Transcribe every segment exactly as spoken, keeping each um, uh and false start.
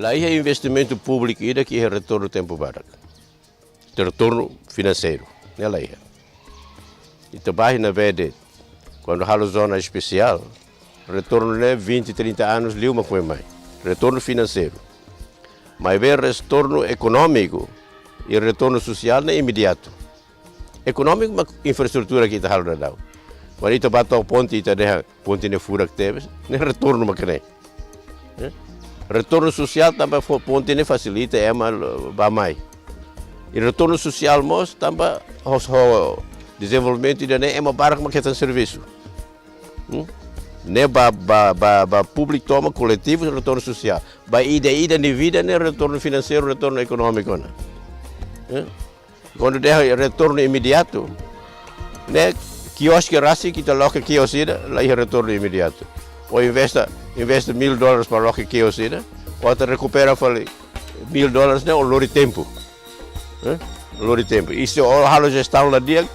La iha investimentu públiku ida ke iha retornu tempu badak. Retornu finanseiru ne'e la iha. Ita bá iha ne'ebé de'it, kuandu halo zona espesiál, retornu ne'e vinte, trinta anos liu mak foin mai. Retornu finanseiru. Maibé retornu ekonómiku i retornu sosiál ne'e imediatu. Ekonómiku mak infraestrutura ke ita halo daudaun. Kuandu ita bá to'o ponte, ita dehan ponte ne'e furak tebes, ne'e retornu mak ne'e. Eh? Retornu sosiál tanba fó ponte ne'e fasilita ema lo-, bá mai. I retornu sosiál mós tanba ho, ho dezenvolvimentu ida-ne'e ema barak mak hetan servisu. Hmm? Ne'e ba, ba, ba, ba públiku tomak, koletivu, retornu sosiál. Ba ida-idak nia vida ne'e retornu finanseiru, retornu ekonómiku ona. Eh? Kuandu dehan retornu imediatu, ne'e kioske rasik, ita loke kios ida, la iha retornu imediatu. Ó investe, investe mil dólares para loke kios ida, ó atu rekupera fali mil dólares ne'e, ó lori tempu. Eh? Lori tempu. I se ó halo jestaun la di'ak,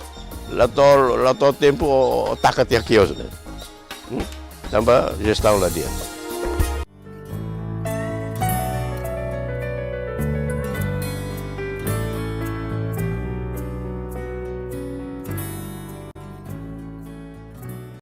la to'o, la to'o tempu ó, ó taka tiha kios ne'e. Hmm? Tanba jestaun la di'ak.